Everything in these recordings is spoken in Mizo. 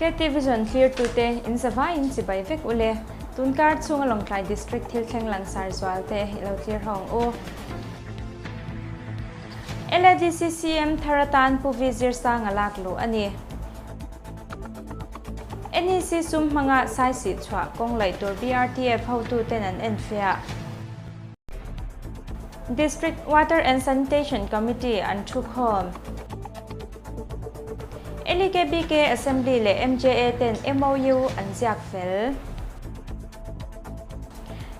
KT Vision thlirtute in zavaiin chibai vek ule. Tunkar chhunga Lawngtlai District thil thleng langsar zual te i lo thlir ho ang u. LADC CM thar atan Pu V Zirsanga lak luh a ni. NEC sum hmanga saisih chhuah kawng laih tur BRTF hotuten an enfiah. District Water and Sanitation Committee an thukhawm. LEKBK Assembly leh MJA ten MOU an ziak fel.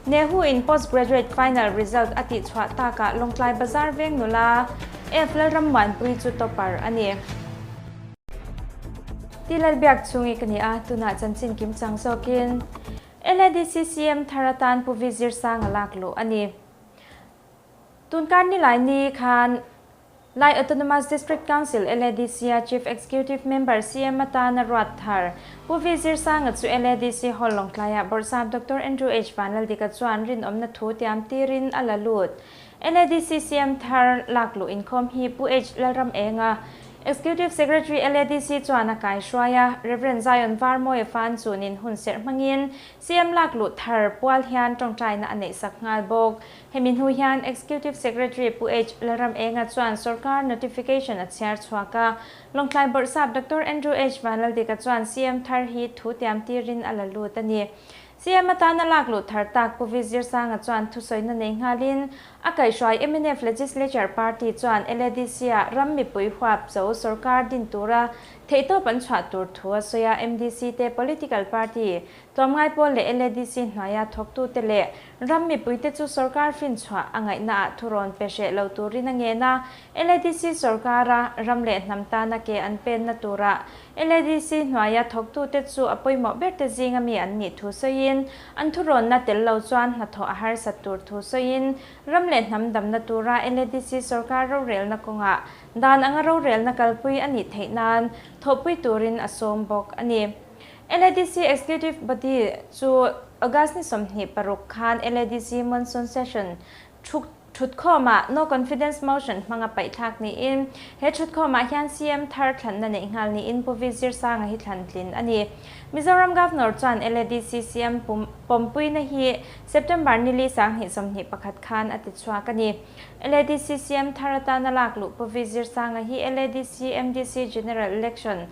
Nehu in Postgraduate Final Result a tihchhuah takah Lawngtlai Bazar veng nula F Lalrammuanpui chu topper a ni. Ti Lalbiak chhungi ka ni a, tunah chanchin kim chang zawkin LADC CM thar atan Pu V Zirsanga lak luh a ni. Tunkar nilai ni khan Lai Autonomous District Council, LADC, a Chief Executive Member, CM, atana ruat thar Pu V Zirsanga chu LADC Hall Lawngtlaiah Bawrhsap Doctor Andrew H Vanlaldika chuan rinawmna thu tiam tirin a la lut. LADC CM thar lak luh inkhawm hi Pu H Lalramenga, Executive Secretary LADC chuan a kaihruai a, Rev. Zion Varmawia fan chunin hun serh hmangin CM lak luh thar pual hian tawngtaina a neihsak nghal bawk. Hemi hnu hian Executive Secretary Pu H Lalramenga chuan sorkar notification a chhiar chhuak a, Lawngtlai Bawrhsap Doctor Andrew H Vanlaldika chuan CM thar hi thu tiam tirin a la lut a ni. CM atana lak luh thar tak Pu V Zirsanga chuan thusawina nei nghalin a kaihhruai mnf Legislature Party chuan LADC-ah ram mipui huap zo sorkar din tura theihtawp an chhuah tur thu a sawi a, MDC te political party tlawmngai pawl leh LADC hnuaia thawktute leh ram mipuite chu sorkar finchhuah a ngaihnaah thurawn pe hreh lo turin a ngen a, LADC sorkara ram leh hnam tana ke an penna turah LADC hnuaia thawktute chu a pawimawh berte zinga mi an nih thu sawiin, an thurawnna tel lo chuan hnathawh a harsat tur thu sawiin, ram leh hnam damna tura LADC sorkar rorelna kawngah dan anga rorelna kalpui a nih theih nan thawhpui turin a sawm bawk a ni. LADC Executive Body chu August ni 26 khan LADC Monsoon Session thuk Thutkhawmah No Confidence Motion hmanga paihthlak niin, he thutkhawmah hian CM thar thlanna neih nghal niin Pu V Zirsanga hi thlan tlin a ni. Mizoram Governor chuan LADC CM pawmpuina hi September nili 2021 khan a tichhuak a ni. LADC CM thar atana lak luh Pu V Zirsanga hi LADC MDC General Election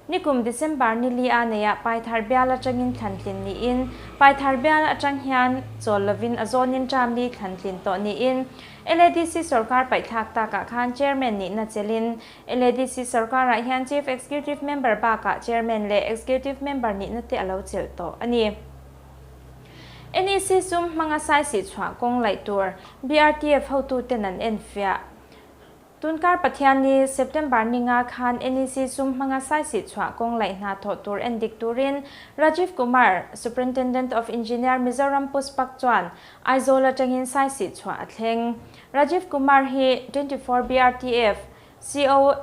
Nikum December ni li a neihah Paithar bial atangin thlan tlin niin, Paithar bial atang hian chawl lovin a zawnin term li thlan tlin tawh niin, LADC sorkar paihthlak takah khan Chairman nihna chelin, LADC sorkarah hian Chief Executive Member bakah Chairman leh Executive Member nihna te a lo chelh tawh a ni. NEC sum hmanga saisih chhuah kawng laih tur BRTF hotuten an enfiah. Tunkar Pathianni, September ninga khan NEC sum hmanga saisih chhuah kawng laih hna thawh tur en dik turin Rajiv Kumar, Superintendent of Engineer Mizoram Puspak chuan Aizawl atangin saisih chhuah a thleng. Rajiv Kumar hi 24 BRTF, CO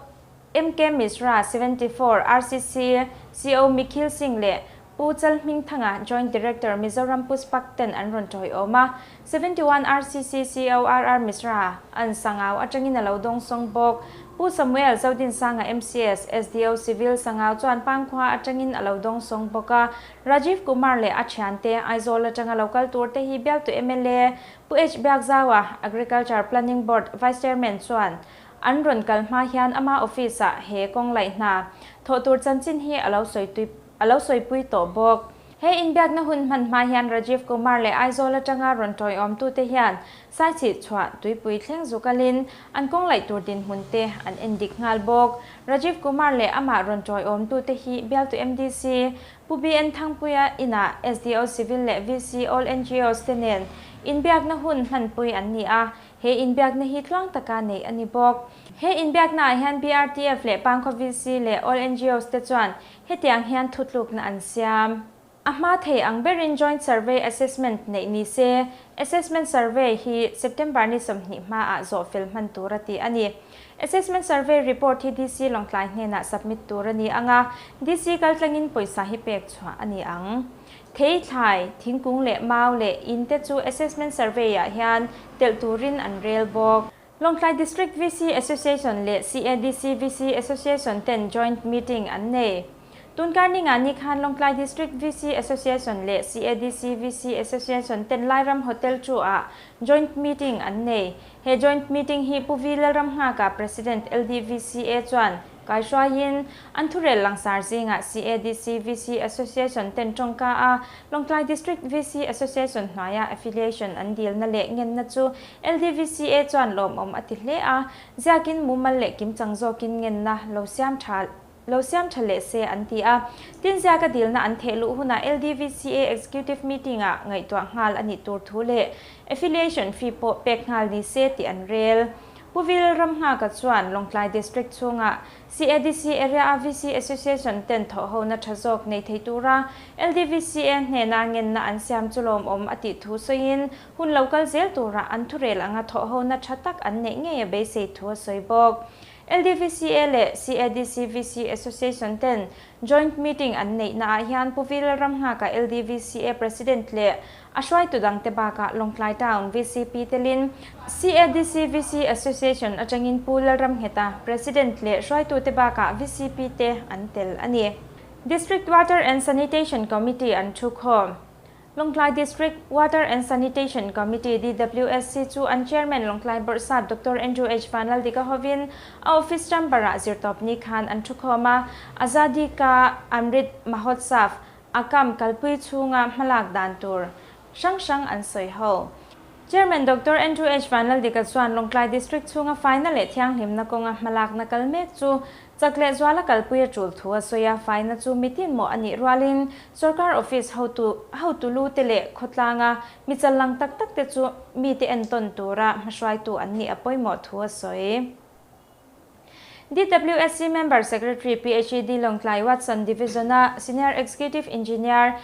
MK Mishra, 74 RCC, CO Mikhil Singh leh Pu Chalhmingthanga, Joint Director, Mizoram Puspak ten an rawn tawiawm a, 71 RCC CORR Mishra an Sangau atangin a lo dawng sawng bawk. Pu Samuel Zodinsanga MCS, SDO Civil Sangau chuan Pangkhua atangin a lo dawng sawng bawk a, Rajiv Kumar leh a thiante Aizawl atanga lo kal tur te hi bialtu mla Pu H Biakzaua, Agriculture Planning Board Vice Chairman chuan an rawn kal hma hian ama office ah he kawng laih hna thawh tur chanchin hi a lo sawi tui A lo sawipui tawh bawk. He inbiakna hun hman hma hian Rajiv Kumar leh Aizawl atanga rawn tawiawmtute hian Saichhih chhuah tuipui thleng zu kalin an kawng laih tur dinhmun te an en dik nghal bawk. Rajiv Kumar leh amah rawn tawiawmtute hi bialtu MDC, Pu BN Thangpuia inah SDO Civil leh VC All NGOs te nen inbiakna hun hmanpui an ni a, He inbiakna hi tluang taka neih a ni bawk. He inbiaknaah hian BRTF leh Pangkhaw VC leh All NGOs te chuan hetiang hian thutlukna an siam. A hma thei ang berin Joint Survey Assessment neih ni se, Assessment Survey hi September ni 20 hmaah zawh fel hman tur a ti a ni. Assessment Survey Report hi DC Lawngtlai hnenah submit tur a ni ang a, DC kaltlangin pawisa hi pek chhuah a ni ang. Thei thlai, thingkung leh mau leh in te chu Assessment Survey ah hian telh turin an rel bawk. Lawngtlai District VC Association leh CADC VC Association ten Joint Meeting an nei. Tunkar Ningani khan Lawngtlai District VC Association leh CADC VC Association ten Lairam Hotel chu ah Joint Meeting an nei. He Joint Meeting hi Pu V Lalramnghaka, President LDVCA chuan kaihruaiin an thurel langsar zingah CADC VC Association ten tawngka a Lawngtlai District VC Association hnuaia affiliation an dilna leh ngenna chu LDVCA chuan lawmawm a ti hle a, ziakin mumal leh kimchang zawkin ngenna lo siam tha Lo siam tha leh se an ti a. Tin ziaka dilna an theh luh hunah LDVCA Executive Meeting-ah ngaihtuah nghal a nih tur thu leh affiliation fee pawh pek nghal ni se tih an rel. Pu Vil Ramnghaka chuan Lawngtlai District chhunga CADC Area-a VC Association ten thawhhona tha zawk nei thei tura LDVCA hnena ngenna an siam chu lawmawm a tih thu sawiin hun lo kal zel tura an thurel anga thawhhona tha tak an neih ngei a beisei thu a sawi bawk. LDVCA leh CADCVC Association ten Joint Meeting an neihna ah hian Pu Vil Ramnghaka LDVCA President leh a hruaitu dangte bakah Lawngtlai Town VCP telin CADCVC Association atangin Pu Lalramngheta President leh hruaitute bakah VCP te an tel a ni. District Water and Sanitation Committee an thukhawm. Lawngtlai District Water and Sanitation Committee, DWSC, chu an Chairman Lawngtlai Bawrhsap Doctor Andrew H. Vanlaldika hovin a office chamber-ah zirtawpni khan an thukhawm a, Azadi Ka Amrit Mahotsav, Akam, kalpui chhunga hmalak dan tur hrang hrang an sawi ho. Chairman Doctor Andrew H. Vanlaldika chuan Lawngtlai District chhunga faina leh thianghlimna kawnga hmalakna kal mek chu Chak leh zuala kalpui a tul thu a sawi a, faina chu mitin mawh a nih rualin sorkar office hotu hotu lu te leh khawtlanga mi challang tak tak te chu mite entawn tura hmahruaitu an nih a pawimawh thu a sawi. DWSC Member Secretary PHED Lawngtlai Watson Division-a Senior Executive Engineer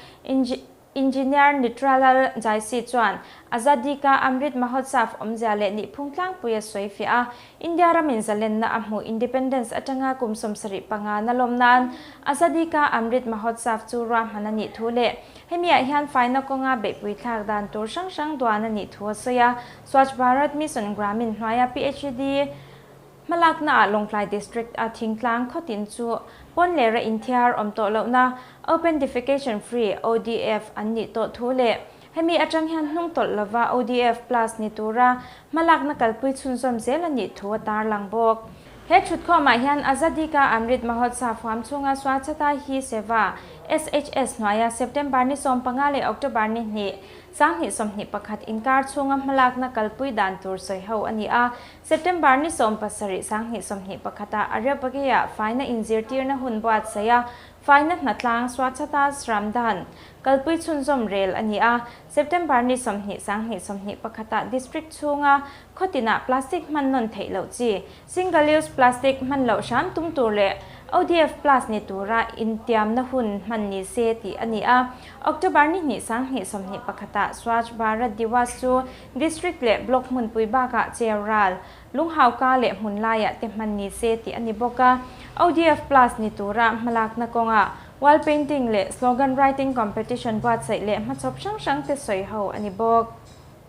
Engineer Nitralal Jaisi chuan Azadi Ka Amrit Mahotsav awmzia leh nihphung tlangpui a sawi fiah a, India ramin zalenna a hmuh Independence atanga kum 75 na lawm nan Azadi Ka Amrit Mahotsav chu ruahman a nih thu leh hemiah hian faina kawnga beihpui thlak dan tur hrang hrang duan a nih thu a sawi a, Swachh Bharat Mission Gramin hnuaia PHED Hmalaknaah Lawngtlai District a thingtlang khawtin chu pawn lera inthiar awm tawh lohna Open Defecation Free, ODF, an nih tawh thu leh hemi atang hian hnung tawlh lova ODF plus ni tura hmalakna kalpui chhunzawm zel a nih thu a tarlang bawk. He thutkhawmah hian Azadi Ka Amrit Mahotsav huam chhunga Swachhata Hi Seva, SHS, hnuaia September ni 15 leh October ni hnih, 2021 inkar chhunga hmalakna kalpui dan tur sawiho a ni a. September ni 17, 2021 ah Areopagy-ah faina inzirtirna hun buatsaih a, faina hnatlang Swachhata Shramdaan kalpui chhunzawm rel a ni a. September ni 20, 2021 ah District chhunga khawtinah plastic hman nawn theih loh chi, single use plastic hman loh hram tum tur leh ODF plus ni tura intiamna hun hman ni se tih a ni a. October ni hnih, 2021 ah Swachh Bharat Diwas chu District leh Block hmunpui bakah cheu ral, lunghauka leh hmun laiah te hman ni se tih a ni bawk a. ODF Plus ni tura hmalakna kawngah wall painting leh slogan writing competition buatsaih leh hmachhawp hrang hrang te sawi ho a ni bawk.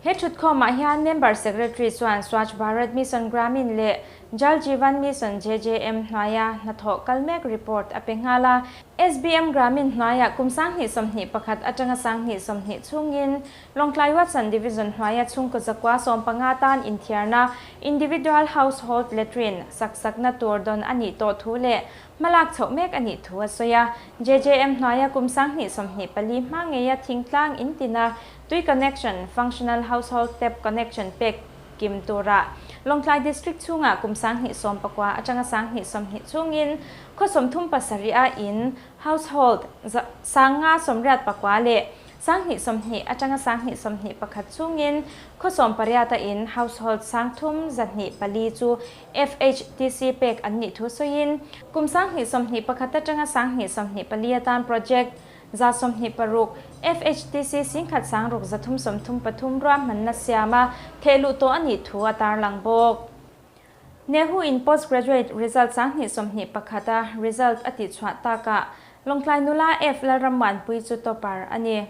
He thutkhawmah hian Member Secretary chuan Swachh Bharat Mission Gramin leh Jal Jeevan Mission, JJM, hnuaia hnathawh kal mek report a pe nghal a. SBM Gramin hnuaiah kum 2021 atanga 2020 chhungin Lawngtlai Watson Division hnuaia chhungkaw zakua 15 tan inthiarna, Individual Household Latrine, sak sakna tur dawn a nih tawh thu leh hmalak chhoh mek a nih thu a sawi a. JJM hnuaia kum 2024 hma ngeia thingtlang in tina tui connection, Functional Household Tap Connection, pek kim tura Lawngtlai District chhungah kum 2019 atanga 2020 chhungin khaw 37 a in, household, 589 leh 2020 atanga 2021 chhungin khaw 18 a in, household, 3204 chu FHTC pek an nih thu sawiin kum 2021 atanga 2024 atan project 126 FHTC 1633 ruahmanna siama thehluh tawh a nih thu a tarlang bawk. Nehu in postgraduate result 2021 a result a tihchhuah takah Lawngtlai nula F Lalrammuanpui chu topper a ni.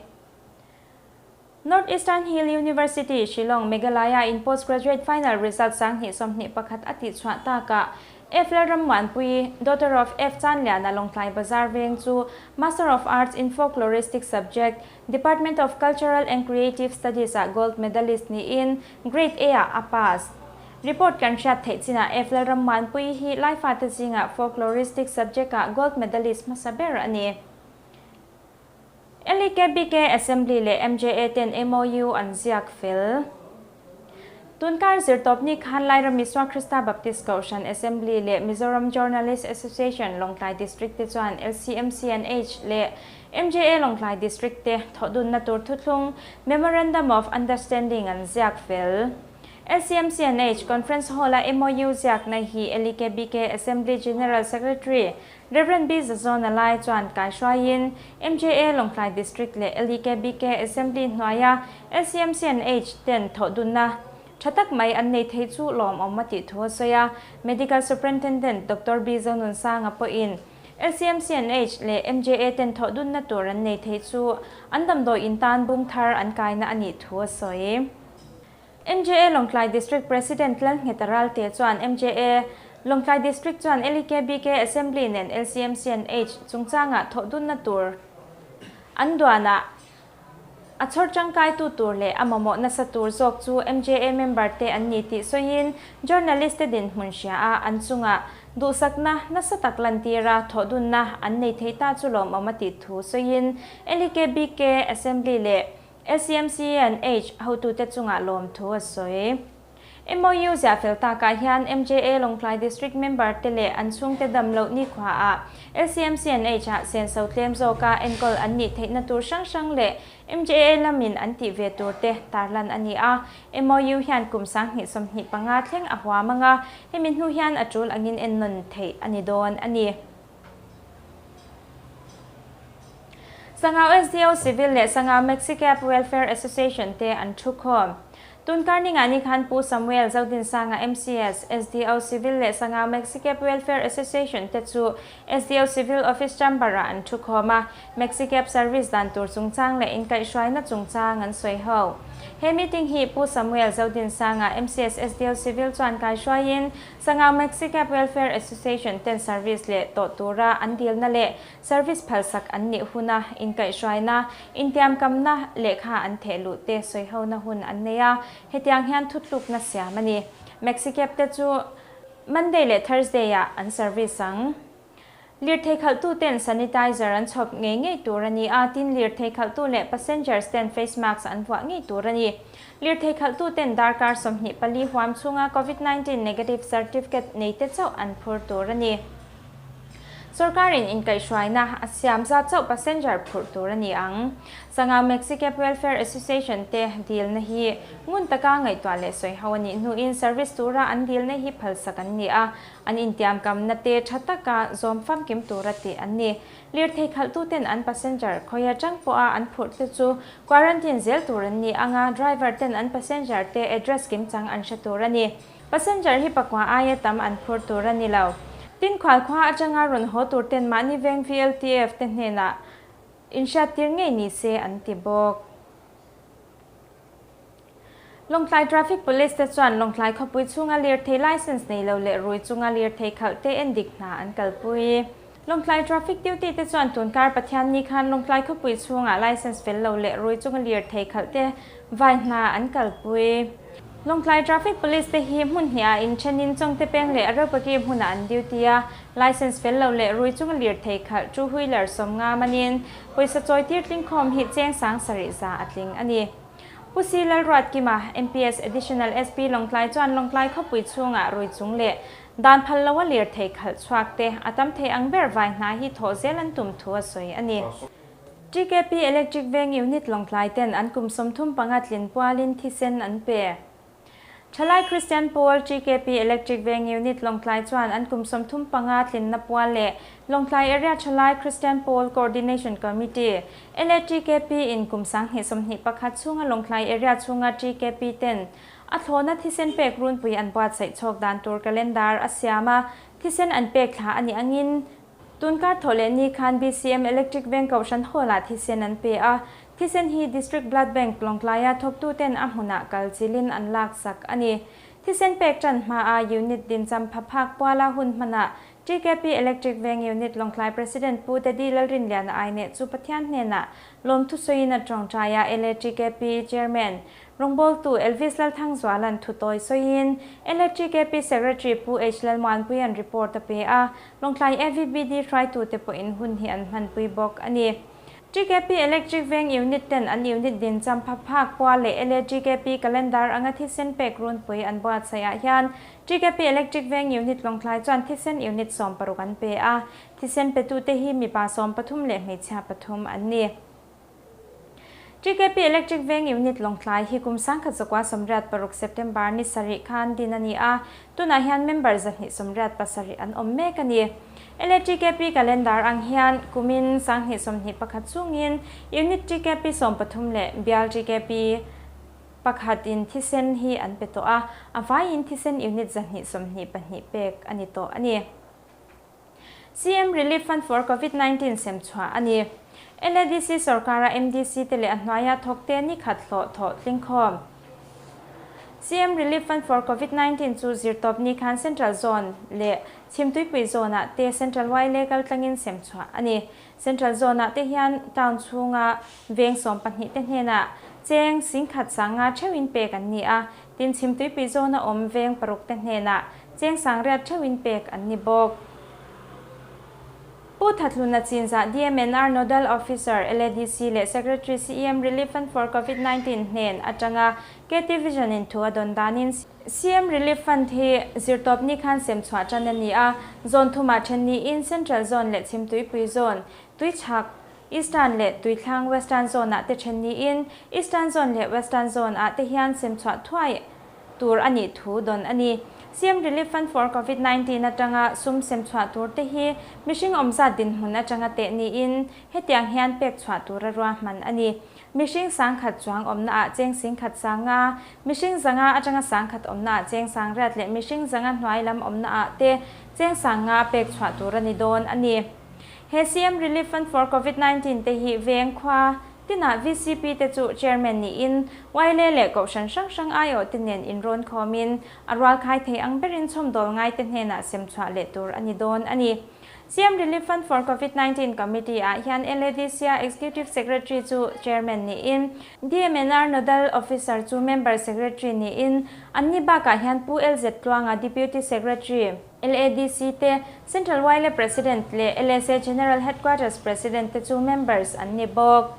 North Eastern Hill University, Shillong, Meghalaya in postgraduate final result 2021 a tihchhuah takah. F Lalrammuanpuii, daughter of F Chanliana Lawngtlai Bazar veng chu Master of Arts in Folkloristic Subject, Department of Cultural and Creative Studies ah Gold Medalist niin Grade A ah a pass. Report kan hriat theih chinah F Lalrammuanpuii hi Laifate zingah Folkloristic Subject ah Gold Medalist hmasa ber a ni. LEKBK Assembly leh MJA ten MOU an ziak fel. Tunkar zirtawpni khan Lairam Isua Krista Baptist Kohhran Assembly leh Mizoram Journalist Association Lawngtlai District te chuan LCMCNH leh MJA Lawngtlai District te thawhdunna tur thuthlung Memorandum of Understanding an ziak fel. LCMCNH Conference Hall-a MOU ziakna hi LEKBK Assembly General Secretary Rev. B. Zazawna lai chuan kaihruaiin MJA Lawngtlai District leh LEKBK Assembly hnuaia LCMCNH ten thawhdunna tha tak mai an nei thei chu lawmawm a tih thu a sawi a. Medical Superintendent Doctor B. Zonunsanga pawhin LCMCNH leh MJA ten thawhdunna tur an nei thei chu an damdawi in tan bung thar an kaina a nih thu a sawi. MJA Lawngtlai District President Lalngheta Ralte chuan MJA Lawngtlai District chuan LEKBK Assembly nen LCMCNH chungchangah thawhdunna tur an duanah a chhawr tangkaitu tur leh a mamawh nasa tur zawk chu MJA member te an ni tih sawiin journalist te dinhmun hria a an chungah duhsakna nasa tak lantira thawhdunna an nei thei ta chu lawmawm a tih thu sawiin LEKBK Assembly leh LCMCNH hotute chungah lawmthu a sawi. MOU ziah fel takah hian MJA Lawngtlai District member te leh an chhungte dam loh nikhuaah LCMCNH ah senso tlem zawka enkawl an nih theihna tur hrang hrang leh MJA lamin an tih ve tur te tarlan a ni a. MOU hian kum 2025 thleng a huam anga hemi hnu hian a tul angin ennawn theih a ni dawn a ni. Sangau SDO Civil leh Sangau Maxicab Welfare Association te an thu khawm. Tunkar ningah ni khan Pu Samuel Zodinsanga MCS, SDO Civil leh Sangau Maxicab Welfare Association te chu SDO Civil Office Chamber-ah an thu khawm a, Maxicab service dan tur chungchang leh inkaihhruaina chungchang an sawi ho. He meeting hi Pu Samuel Zodinsanga MCS, SDO Civil chuan kaihruaiin Sangau Maxicab Welfare Association ten service leh tawh tura an dilna leh service phalsak an nih huna inkaihhruaina, intiamkamna lehkha an theh luh te sawihona hun an nei a, hetiang hian thutlukna siam a ni. Maxicab te chu Monday leh Thursday ah an service ang. Lirthei khalhtu ten sanitizer an chhawp ngei ngei tur a ni a, tin lirthei khalhtu leh passengers ten face mask an vuah ngei tur a ni. Lirthei khalhtu ten darkar 24 huam chhunga Covid 19 negative certificate nei te chauh an phur tur a ni. Sorkarin inkaihhruaina a siam zat chauh passenger phurh tur a ni ang. Sangau Maxicab Welfare Association te dilna hi ngun taka ngaihtuah leh sawi ho a nih hnuin service tura an dilna hi phalsak an ni a, an intiamkamna te tha taka zawm famkim tura tih an ni. Lirthei khalhtu ten an passenger khawia tang pawha an phurh te chu quarantine zel tur an ni anga driver ten an passenger te address kimchang an hre tur a ni. Passenger hi pakua aia tam an phur tur a ni lo. Tin khual khua atanga rawn haw tur ten mahni veng VLTF te hnenah inhriat tir ngei ni se an ti bawk. Lawngtlai Traffic Police te chuan Lawngtlai khawpui chhunga lirthei license nei lo leh rui chunga lirthei khalh te en dik hna an kalpui. Lawngtlai Traffic duty te chuan tunkar Pathian ni khan Lawngtlai khawpui chhunga license fel lo leh rui chunga lirthei khalh te vai hna an kalpui. Lawngtlai Traffic Police te hi hmun hniah inthenin Chawngte peng leh Areopagi hmunah an duty a, license fel lo leh rui chunga lirthei khalh two wheeler 50 manin pawisa chawi tir tlingkhawm hi cheng 7,100 a tling a ni. Pu C. Lalruatkima, MPS Additional SP Lawngtlai chuan Lawngtlai khawpui chhungah rui chung leh dan phal lo a lirthei khalh chhuak te a tam thei ang ber vai hna hi thawh zel an tum thu a sawi a ni. TKP Electric Veng Unit Lawngtlai ten an kum 35 tlin pualin thisen an pe. Thalai Christian Pawl TKP Electric Veng Unit Lawngtlai chuan an kum 35 tlinna pual leh Lawngtlai Area Thalai Christian Pawl Coordination Committee LATKP in kum 2021 chhunga Lawngtlai Area chhunga TKP ten a thlawna thisen pek runpui an buatsaih chhawk dan tur calendar a siam a, thisen an pek thla ani angin tunkar thawh leh ni khan BCM Electric Veng Kohhran Hall-ah thisen an pe a, thisen hi District Blood Bank Lawngtlaia thawktu ten a hmunah kal chilin an lak sak a ni. Thisen pek ṭan hmaa Unit din champha phak puala hun hmanah TKP Electric Veng Unit Lawngtlai President Pu Teddy Lalrinliana Aineh chu Pathian hnenah lawmthu sawiin a tawngtai a, LATKP Chairman rawngbawltu Elvis Lalthangzuala'n thu tawi sawiin LATKP Secretary Pu H Lalmuanpuia'n report a pe a, Lawngtlai AVBD hruaitute pawhin hun hi an hmanpui bawk a ni. TKP Electric Veng Unit ten an unit din champha phak pual leh LATKP Calendar anga thisen pek runpui an buatsaihah hian TKP Electric Veng Unit Lawngtlai chuan thisen unit 16 an pe a, thisen petute hi mipa 13 leh hmeichhia pathum an ni. TKP Electric Veng Unit Lawngtlai hi kum 1986 September ni sarih khan din a ni a, tunah hian member 287 an awm mek a ni. LATKP Calendar ang hian kumin 2021 chungin Unit TKP 13 leh Bial TKP pakhatin thisen hi an pe tawh a, a vaiin thisen unit 222 pek a ni tawh a ni. CM Relief Fund for Covid 19 sem chhuah a ni. LADC sorkara MDC te leh a hnuaia thawk te ni khat hlawh thawh tling khawm. CM Relief Fund for Covid 19 chu zirtawp ni khan Central Zone leh Chhimtuipui Zone ah te Central YLA kaltlangin sem chhuah a ni. Central Zone ah te hian town chhunga veng 12 te hnenah cheng 10,000 sanga theuhin pek an ni a, tin Chhimtuipui Zone a awm veng paruk te hnenah cheng 800 theuhin pek an ni bawk. Pu Thathluna Chinzah DMNR Nodal Officer LADC leh Secretary CEM Relief Fund for Covid 19 hnen atanga KT Vision in thu a dawn danin CM Relief Fund hi zirtawp ni khan sem chhuah tan a ni a, zone thumah then niin Central Zone leh Chhimtuipui Zone, Tuichhak, Eastern leh Tuithlang Western Zone ah te then niin Eastern Zone leh Western Zone ah te hian sem chhuah thuai tur a nih thu dawn a ni. CM Relief Fund for Covid 19 atanga sum sem chhuah tur te hi mihring awmzat dinhmun atanga teh niin hetiang hian pek chhuah tur a ruahman a ni. Mihring 1000 chuang awmna ah cheng 10,000 sanga, mihring 500 atanga 1000 awmna ah cheng 800 leh mihring 500 hnuai lam awmna ah te cheng 500 pek chhuah tur a ni dawn a ni. He CM Relief Fund for Covid 19 te hi veng khua tina VCP te chu chairman niin YLA leh kohhran hrang hrang aiawh te nen inrawn khawmin a rual khai thei ang berin chhawmdawl ngai te hnenah sem chhuah leh tur a ni dawn a ni. CM Relief Fund for Covid 19 Committee ah hian LADC a Executive Secretary chu chairman niin DMNR Nodal Officer chu Member Secretary niin an ni bakah hian Pu LZ Tluanga Deputy Secretary LADC te Central YLA President leh LSA General Headquarters President te chu members an ni bawk.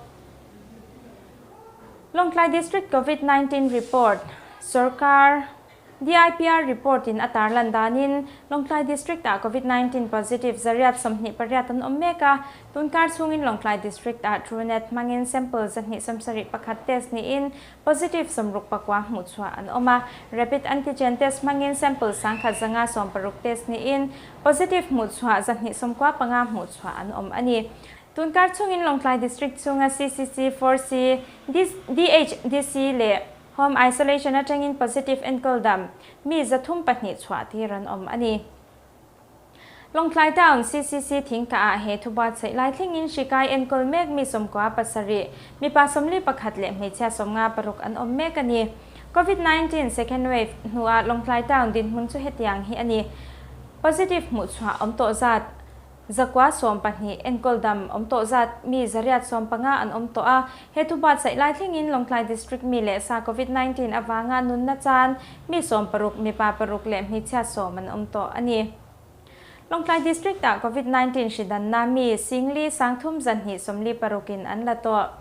Lawngtlai District Covid 19 Report Sorkar DIPR report in a tarlan danin Lawngtlai District ah Covid 19 positive 128 an awm mek a, tunkar chungin Lawngtlai District ah Truenat hmangin sample 271 test niin positive 64 hmuh chhuah an awm a, rapid antigen test hmangin sample 1160 test niin positive hmuh chhuah 295 hmuh chhuah an awm a ni. Tunkar chungin Lawngtlai District chunga CCC 4C DHDC leh Home isolation atangin positive enkawl dam mi 302 chhuah tir an awm a ni. Lawngtlai Town CCC thingka ah he thubuat saih lai thlengin hrikai enkawl mek mi 97, mipa 41 leh hmeichhia 56 an awm mek a ni. Covid 19 second wave hnuah Lawngtlai Town dinhmun chu hetiang hi a ni. Positive hmuh chhuah awm tawh zat 112, enkawl dam awm tawh zat mi 115 an awm tawh a, he thubuat saih lai thlengin Lawngtlai District mi leh sa Covid 19 awanga nunna chan mi 60, mipa paruk leh hmeichhia 10 an awm tawh a ni. Lawngtlai District ah Covid 19 hridanna mi 4 3 246 in an la tawh.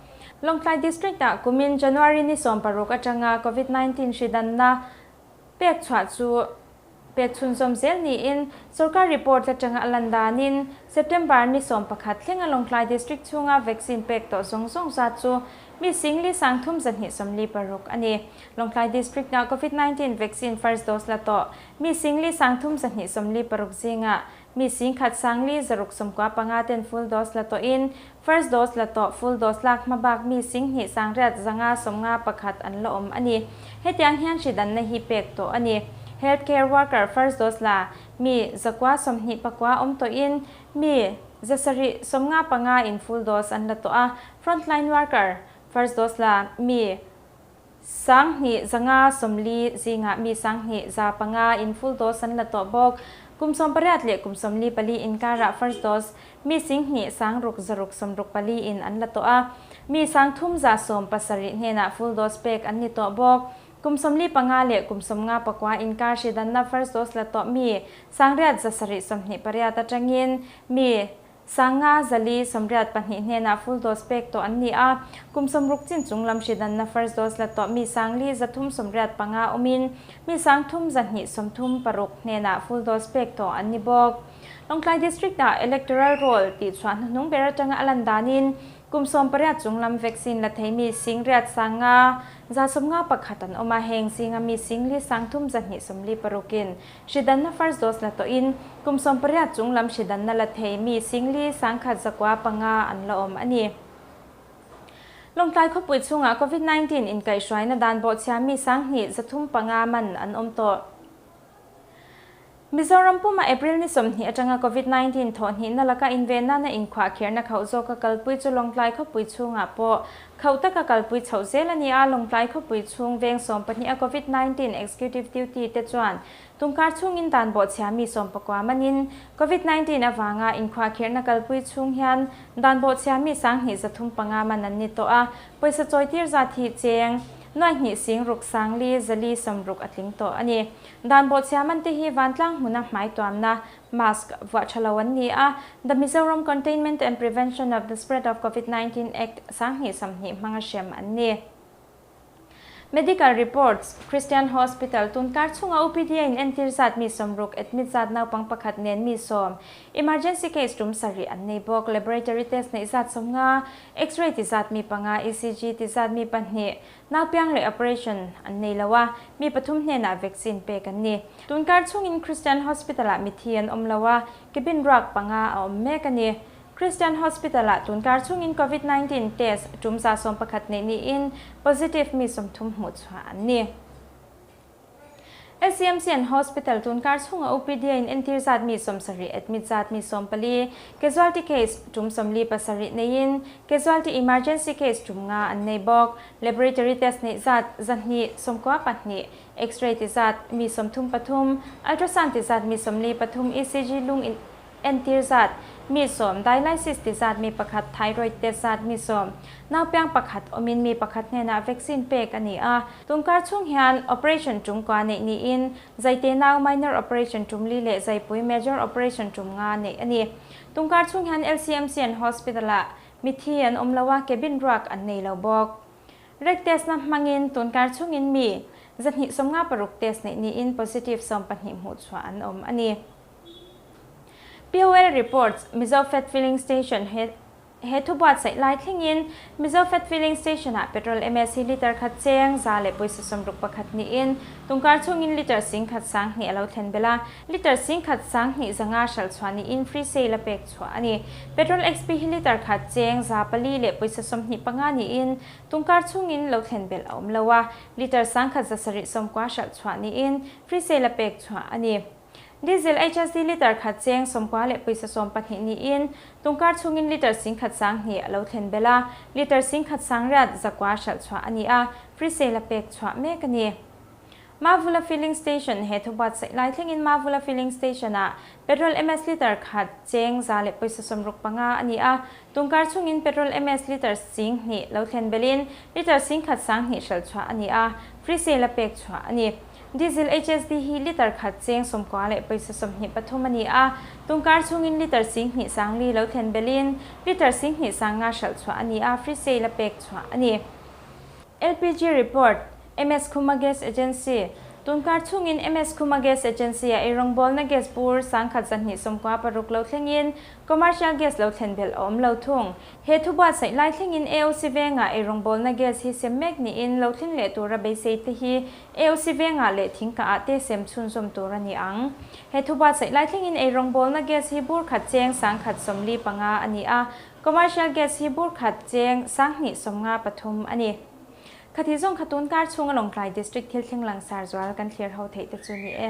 Lawngtlai District ah kumin January ni 16 atanga Covid 19 hridanna pek chhuah chu pek chhunzawm zel niin sorkar report atanga a lan danin September ni 11 thlenga Lawngtlai District chhunga vaccine pek tawh zawng zawng zat chu mi 4 3 246 a ni. Lawngtlai District na Covid 19 vaccine first dose la tawh mi 4 3 246 zinga mi 10,000 695 ten full dose la tawhin first dose la tawh full dose lak hmabak mi 2,951 an la awm a ni. Hetiang hian hridanna hi pek tawh a ni. Healthcare worker first dose la mi 129 awm tawhin mi 795 in full dose an la tawh a, frontline worker first dose la mi 2540 zingah mi 2500 in full dose an la tawh bawk. Kum 18 leh kum 44 inkarah first dose mi 10 6 664 in an la tawh a, mi 3117 hnenah full dose pek an ni tawh bawk. Kum 45 leh kum 59 inkar hridanna first dose la tawh mi 8728 atangin mi 5,482 hnenah full dose pek tawh an ni a. Kum 60 chin chunglam hridanna first dose la tawh mi 4,385 awmin mi 3,236 hnenah full dose pek tawh an ni bawk. Lawngtlai District ah Electoral Roll tih chhuah hnuhnung ber atanga a lan danin kum 18 chunglam vaccine la thei mi 8,000 551 an awm a, heng zinga mi 4,3 246 in hridanna first dose la tawhin kum 18 chunglam hridanna la thei mi 4,105 an la awm a ni. Lawngtlai khawpui chhungah COVID-19 inkaihhruaina dan bawhchhia mi 2135 man an awm tawh. Mizoram puma April ni 20 atanga COVID-19 thawh hnihna laka invenna na inkhuahkhirhna khauh zawka kalpui chu Lawngtlai khawpui chhungah pawh khauh taka kalpui chhoh zel a ni a. Lawngtlai khawpui chhung veng 12 a COVID-19 executive duty te chuan tungkar chhungin dan bawhchhia mi 19 manin COVID-19 awanga inkhuahkhirhna kalpui chhung hian dan bawhchhia mi 2305 man an ni tawh a, pawisa chawitir zat hi cheng nuai hnih sing ruk sang li zali 60 a tling tawh a ni. Dan bawhchhia man te hi vantlang hmuna hmai tuamna mask vuah thalo an ni a. The Mizoram Containment and Prevention of the Spread of COVID-19 Act 2020 hmanga hrem an ni. Medical reports Christian Hospital tunkar chunga OPD in entir zat mi 60, admit zat naupang pakhat nen mi 10, emergency case tum 7 an nei bawk. Laboratory test nei zat 50, X-ray ti zat mi 5, ECG ti zat mi 2, naupiang leh operation an nei loa, mi 3 hnenah vaccine pek an ni. Tunkar chungin Christian Hospital ah mithi an awm loa, cabin ruak 5 a awm mek a ni. Christian Hospital ah tunkar chungin COVID-19 test tum 111 nei ni in positive mi 30 hmuh chhuah an ni. LCMC and Hospital tunkar chunga OPD in entir zat mi 70, admit zat mi 14, casualty case tum 47 neiin casualty emergency case tum 5 an nei bawk. Laboratory test nei zat 294, X-ray ti zat mi 33, ultrasound ti zat mi 43, ECG lung in entir zat mi 10, dialysis ti zat mi 1, thyroid test zat mi 10, naupiang pakhat awmin mi pakhat hnenah vaccine pek a ni a. Tunkar chung hian operation tum kwa nei ni in zaite nau minor operation tum 4 leh zaipui major operation tum 5 nei a ni. Tunkar chung hian LCMC and Hospital ah mithi an awm loa, cabin ruak an nei lo bawk. Rek test na hmangin tunkar chungin mi 256 test nei ni in positive 12 hmuh chhuah an awm a ni. POL reports Mizo Fat Filling Station he thu buat sai lai thlengin Mizo Fat Filling Station ah petrol MS hi liter khat cheng za leh pawisa 61 ni in tungkar chungin liter 10,200 alo thlen bela, liter 10,205 hral chhuah ni in free sale a pek chhuah a ni. Petrol XP hi liter khat cheng 400 leh pawisa 25 ni in tungkar chungin lo thlen bel a awm loa, liter 1790 hral chhuah ni in free sale a pek chhuah a ni. Diesel HSD liter khat cheng 90 leh pawisa 12 ni in tungkar chungin liter 10,200 alo thlen bela, liter 10,800 hral chhuah a ni a, free sale a pek chhuah mek a ni. Mavula Filling Station he thubat sai lai thlengin Mavula Filling Station ah petrol MS liter khat cheng za leh pawisa 65 a ni a, tungkar chungin petrol MS liter 2,000 lo thlen belin liter 10,200 hral chhuah a ni a, free sale a pek chhuah a ni. Diesel HSD hi liter khat cheng 90 leh pawisa 23 a ni a, tungkar chungin liter 2,400 lo thlen belin liter 2,500 hral chhuah a ni a, free sale a pek chhuah a ni. LPG report MS Khuma Gas Agency tunkar chungin MS Khuma Gas Agency a eirawngbawl na gas bur 1296 lo thlengin commercial gas lo thlen bel a awm lo thung. He thu buat sai lai thlengin AOC venga eirawngbawl na gas hi sem mek ni in lo thleng leh tura beisei te hi AOC venga leh thingka ah te sem chhunzawm tur a ni ang. He thu buat sai lai thlengin eirawngbawl na gas hi bur khat cheng 145 a ni a, commercial gas hi bur khat cheng 253 a ni. Khathi zawng khatun kar chhunga Lawngtlai District thil thleng langsar zual kan thlir ho theih te chu ni e.